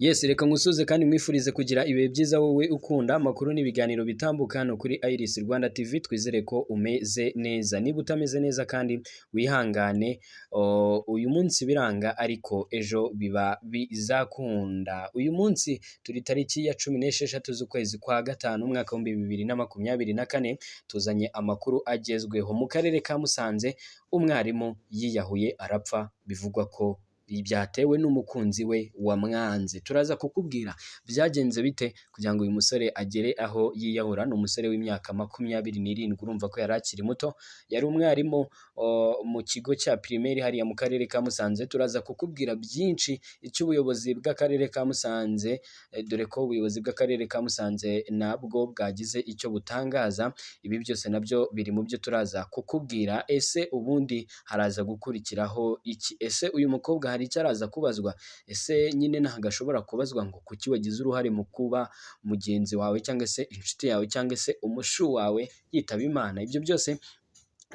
Yes, reka nkusuze kandi mwifurize kugira ibihe byiza wowe ukunda amakuru n'ibiganiro bitambuka hano kuri Iris Rwanda TV. Twizere ko umeze neza. Niba utameze neza kandi wihangane, uyu munsi biranga ariko ejo biba bizakunda. Uyu munsi turi tariki ya 16 z'ukwezi kwa gatanu, umwaka w'2024, tuzanye amakuru agezweho. Mu karere ka Musanze umwarimu yiyahuye arapfa, bivugwa ko byatewe n'umukunzi we wamwanze. Turaza kukubwira byagenze bite kugira ngo uyu musore agere aho yiyahura. Ni umusore w'imyaka 27, urumva ko yari akiri muto, yari umwarimu mu kigo cya primaire hariya mu karere ka Musanze. Turaza kukubwira byinshi icyo ubuyobozi bw'akarere ka Musanze, dore ko ubuyobozi bw'akarere ka Musanze nabwo bwagize icyo butangaza. Ibi byose nabyo biri mu byo turaza kukubwira. Ese ubundi haraza gukurikiraho iki? Ese uyu mukobwa hari icyo araza kubazwa? Ese nyine ntabwo ashobora kubazwa ngo kuki wagize uruhare mu kuba mugenzi wawe cyangwa se inshuti yawe cyangwa se umushu wawe yitaba Imana? Ibyo byose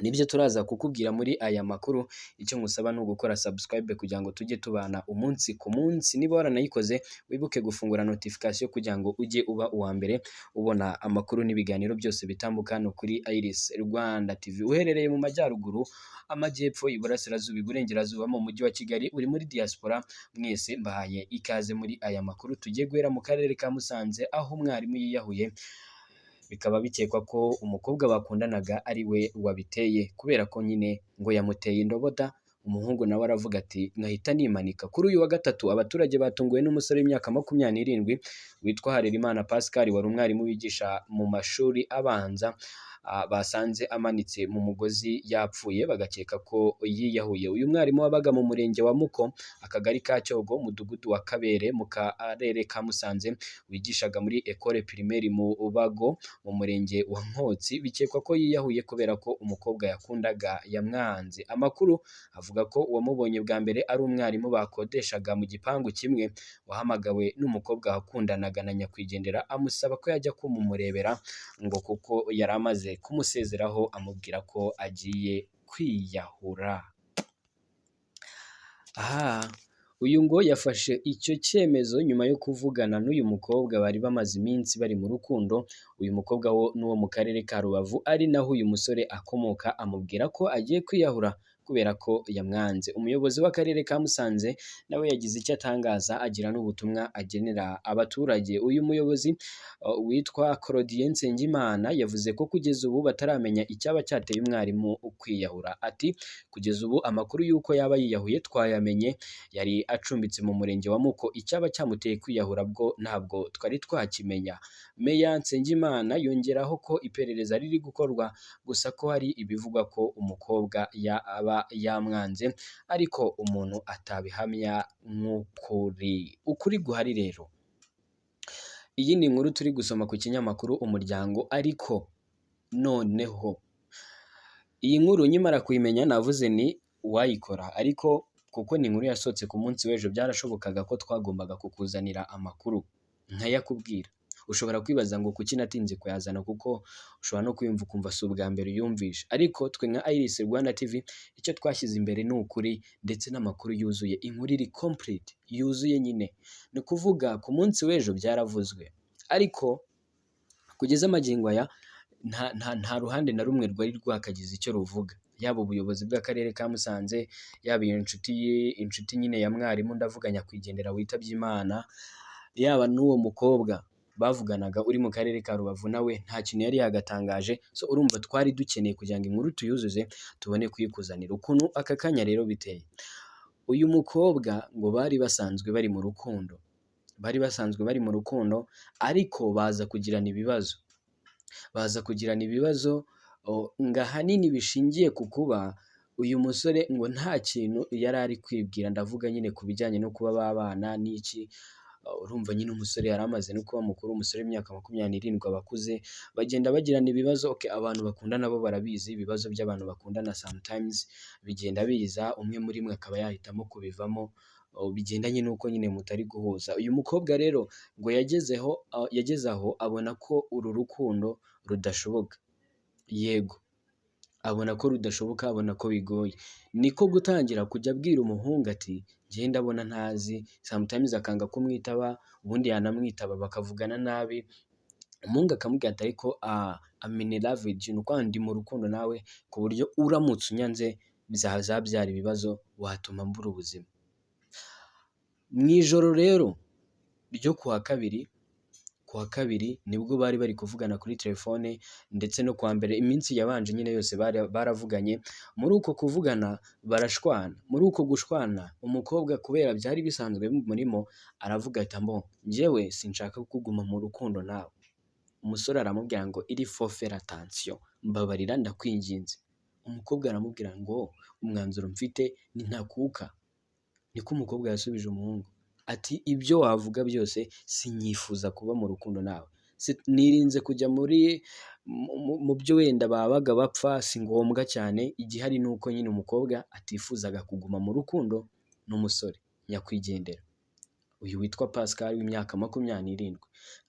nibyo turaza kukubwira muri aya makuru. Icyo ngusaba ni ugukora subscribe kugira ngo tujye tubana umunsi ku munsi. Niba waranayikoze, wibuke gufungura notification kugira ngo ujye uba uwa mbere ubona amakuru n'ibiganiro byose bitambuka hano kuri Iris Rwanda TV. Uherereye mu majyaruguru, amajyepfo, iburasirazuba, iburengerazuba, mu mujyi wa Kigali, uri muri diaspora, mwese mbahaye ikaze muri aya makuru. Tugiye guhera mu karere ka Musanze aho umwarimu yiyahuye, bikaba bikekwa ko umukobwa bakundanaga ari we wabiteye, kubera ko nyine ngo yamuteye indoboda, umuhungu nawe aravuga ati nkahita nimanika. Kuri uyu wa gatatu abaturage batunguwe n'umusore w'imyaka 27 witwa Harerimana Pascal, wari umwarimu wigisha mu mashuri abanza, basanze amanitse mu mugozi yapfuye, bagakeka ko yiyahuye. Uyu mwarimu wabaga mu murenge wa Muko, akagari ka Cyogo, umudugudu wa Kabere mu karere ka Musanze, wigishaga muri Ecole Primaire mu Bago mu murenge wa Nkotsi, bikekwa ko yiyahuye kubera ko umukobwa yakundaga yamwanze. Amakuru avuga ko uwamubonye bwa mbere ari umwarimu bakodeshaga mu gipangu kimwe, wahamagawe n'umukobwa wakundanaga na nyakwigendera amusaba ko yajya kumumurebera ngo kuko yari amaze kumusezeraho amubwira ko agiye kwiyahura. Aha uyu ngo yafashe icyo cyemezo nyuma yo kuvugana n'uyu mukobwa bari bamaze iminsi bari mu rukundo. Uyu mukobwa wo n'uwo mu karere ka Rubavu ari naho uyu musore akomoka, amubwira ko agiye kwiyahura kubera ko yamwanze. Umuyobozi w'akarere ka Musanze nawe yagize icyo atangaza, agira n'ubutumwa agenera abaturage. Uyu muyobozi witwa Claudien Nsengimana yavuze ko kugeza ubu bataramenya icyaba cyateye umwarimu kwiyahura. Ati kugeza ubu amakuru y'uko yaba yiyahuye twayamenye, yari acumbitse mu murenge wa Muko, icyaba cyamuteye kwiyahura bwo ntabwo twari twakimenya. Meya Nsengimana yongeraho ko iperereza riri gukorwa, gusa ko hari ibivugwa ko umukobwa yaba yamwanze ariko umuntu atabihamya nk'ukuri. Ukuri guhari rero, iyi ni inkuru turi gusoma ku kinyamakuru Umuryango, ariko noneho iyi nkuru nkimara kuyimenya navuze ni uwayikora, ariko kuko ni inkuru yasohotse ku munsi w'ejo byarashobokaga ko twagombaga kukuzanira amakuru nkayakubwira. Ushobora kwibaza ngo kuki natinze kuyazana, kuko ushobora no kuyumva ukumva si ubwa mbere uyumvishe, ariko twe nka Iris Rwanda TV icyo twashyize imbere ni ukuri ndetse n'amakuru yuzuye, inkuru iri complete yuzuye nyine. Ni ukuvuga ku munsi w'ejo byaravuzwe, ariko kugeza magingo aya nta ruhande na rumwe rwari rwakagize icyo ruvuga, yaba ubuyobozi bw'akarere ka Musanze, yaba iyo nshuti ye, inshuti nyine ya mwarimu, ndavuga nyakwigendera witabye Imana, yaba n'uwo mukobwa bavuganaga uri mu karere ka Rubavu nawe nta kintu yari yagatangaje. So urumva twari dukeneye kugira ngo inkuru tuyuzuze tubone kuyikuzanira. Ukuntu aka kanya rero biteye, uyu mukobwa ngo bari basanzwe bari mu rukundo, bari basanzwe bari mu rukundo ariko baza kugirana ibibazo, baza kugirana ibibazo ngo ahanini bishingiye ku kuba uyu musore ngo nta kintu yari ari kwibwira, ndavuga nyine ku bijyanye no kuba babana n'iki. Urumva nyine umusore yari amaze no kuba mukuru, umusore w'imyaka 27 aba akuze, bagenda bagirana ibibazo. Okay, abantu bakundana bo barabizi, ibibazo by'abantu bakundana sometimes bigenda biza, umwe muri mwe akaba yahitamo kubivamo, bigendanye n'uko nyine mutari guhuza. Uyu mukobwa rero ngo yagezeho, yageze aho abona ko uru rukundo rudashoboka. Yego, Abona ko rudashoboka, abona ko bigoye, niko gutangira kujya abwira umuhungu ati njyewe ndabona ntazi. Sometimes akanga kumwitaba, ubundi yanamwitaba bakavugana nabi. Umuhungu akamubwira ati ariko I'm in love with you, ni ukuvuga ndi mu rukundo nawe, ku buryo uramutse unyanze byazabyara ibibazo, watuma mbura ubuzima. Mu ijoro rero ryo kuwa kabiri nibwo bari bari kuvugana kuri telefone, ndetse no kuwa mbere, iminsi yabanje nyine yose baravuganye. Muri uko kuvugana barashwana. Muri uko gushwana, umukobwa, kubera byari bisanzwe bimurimo, aravuga ati ambo njyewe sinshaka kuguma mu rukundo nawe. Umusore aramubwira ngo il faut faire attention, mbabarira ndakwinginze. Umukobwa aramubwira ngo umwanzuro mfite ni ntakuka. Niko umukobwa yasubije umuhungu ati ibyo wavuga byose sinyifuza kuba mu rukundo nawe. Nirinze kujya muri mu byo wenda babaga bapfa, si ngombwa cyane. Igihari ni uko nyine umukobwa atifuzaga kuguma mu rukundo n'umusore nyakwigendera uyu witwa Pascal w'imyaka 27,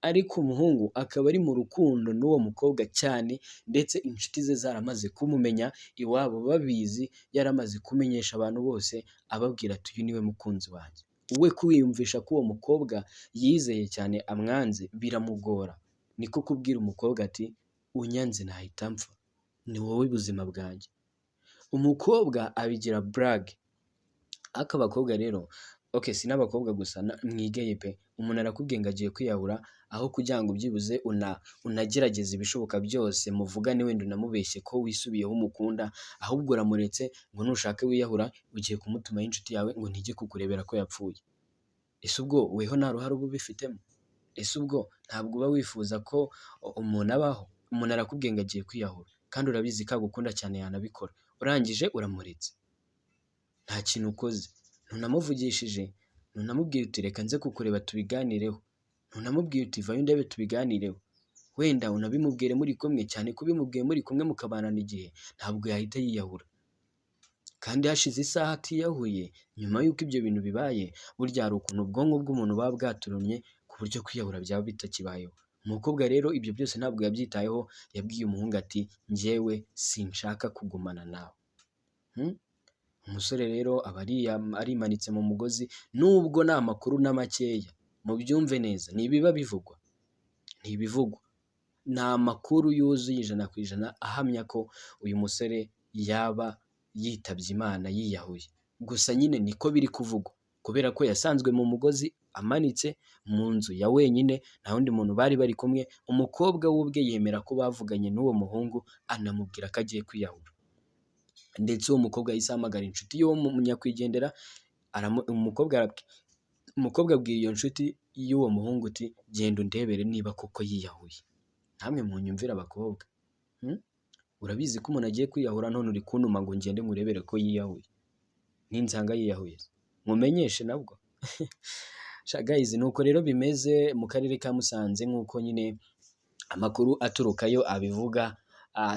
ariko umuhungu akaba ari mu rukundo n'uwo mukobwa cyane, ndetse inshuti ze zaramaze kumumenya, iwabo babizi, yaramaze kumenyesha abantu bose, ababwira ati uyu niwe mukunzi wanjye. We kwiyumvisha ko uwo mukobwa yizeye cyane amwanze biramugora, niko kubwira umukobwa ati unyanze nahita mpfa, ni wowe buzima bwanjye. Umukobwa abigira blague. Ariko abakobwa rero, okay, si n'abakobwa gusa, mwigeye pe. Umuntu arakubwiye ngo agiye kwiyahura, aho kugira ngo byibuze unagerageze ibishoboka byose muvugane, wenda unamubeshye ko wisubiyeho umukunda, ahubwo uramuretse ngo nushake wiyahura, ugiye kumutumaho inshuti yawe ngo ntijye kukurebera ko yapfuye. Ese ubwo weho nta ruhare uba ubifitemo? Ese ubwo ntabwo uba wifuza ko umuntu abaho? Umuntu arakubwiye ngo agiye kwiyahura, kandi urabizi ko agukunda cyane yanabikora, urangije uramuretse, nta kintu ukoze, ntunamuvugishije, ntunamubwiye uti reka nze kukureba tubiganireho, ntunamubwiye uti vayo ndebe tubiganireho, wenda unabimubwire muri kumwe, cyane ko ubimubwiye muri kumwe mukabanana igihe, ntabwo yahita yiyahura. Kandi hashize isaha atiyahuye, nyuma y'uko ibyo bintu bibaye, burya hari ukuntu ubwonko bw'umuntu buba bwaturumye ku buryo kwiyahura byaba bitakibayeho. Umukobwa rero ibyo byose ntabwo yabyitayeho, yabwiye umuhungu ati njyewe sinshaka kugumana nawe. Umusore rero aba arimanitse mu mugozi, nubwo nta makuru na makeya, mubyumve neza, ni ibiba bivugwa, ni ibivugwa, nta makuru yuzuye 100% ahamya ko uyu musore yaba yitabye Imana yiyahuye, gusa nyine niko biri kuvugwa kubera ko yasanzwe mu mugozi amanitse mu nzu ya wenyine, nta wundi muntu bari bari kumwe. Umukobwa we ubwe yemera ko bavuganye n'uwo muhungu, anamubwira ko agiye kwiyahura, ndetse uwo mukobwa yahise ahamagara inshuti y'uwo nyakwigendera. Umukobwa abwira iyo nshuti y'uwo muhungu uti genda undebere niba koko yiyahuye. Namwe munyumvire abakobwa, urabizi ko umuntu agiye kwiyahura, none uri kuntuma ngo ngende nkurebere ko yiyahuye, ninsanga yiyahuye nkumenyeshe nabwo. Sha guys, nuko rero bimeze mu karere ka Musanze nk'uko nyine amakuru aturukayo abivuga.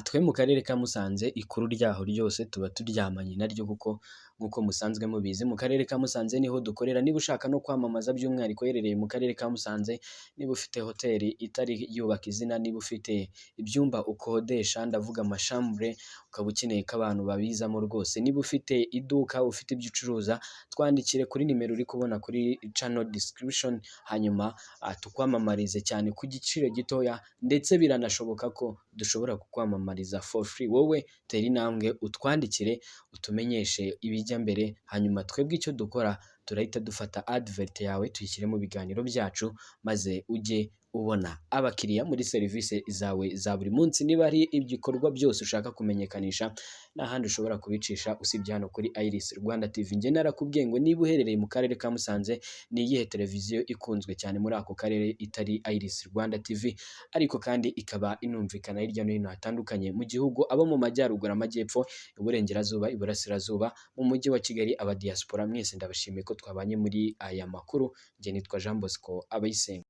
Twe mu karere ka Musanze ikuru ryaho ryose tuba turyamanye naryo, kuko nk'uko musanzwe mubizi mu karere ka Musanze niho dukorera. Niba ushaka no kwamamaza by'umwihariko uherereye mu karere ka Musanze, niba ufite hoteli itari yubaka izina, niba ufite ibyumba ukodesha, ndavuga amashambure, ukaba ukeneye ko abantu babizamo rwose, niba ufite iduka, ufite ibyo ucuruza, twandikire kuri nimero uri kubona kuri channel description, hanyuma tukwamamarize cyane ku giciro gitoya, ndetse biranashoboka ko dushobora kukwamamariza for free. Wowe tera intambwe utwandikire, utumenyeshe ibijya mbere, hanyuma twebwe icyo dukora turahita dufata advert yawe tuyishyire mu biganiro byacu, maze ujye ubona abakiriya muri serivisi zawe za buri munsi. Niba ari ibikorwa byose ushaka kumenyekanisha, nta handi ushobora kubicisha usibye hano kuri Iris Rwanda TV. Njye narakubwiye ngo niba uherereye mu karere ka Musanze, ni iyihe televiziyo ikunzwe cyane muri ako karere itari Iris Rwanda TV? Ariko kandi ikaba inumvikana hirya no hino hatandukanye mu gihugu, abo mu majyaruguru, amajyepfo, iburengerazuba, iburasirazuba, mu mujyi wa Kigali, aba diaspora mwese ndabashimiye ko twabanye muri aya makuru. Njye nitwa Jean Bosco Abayisenga.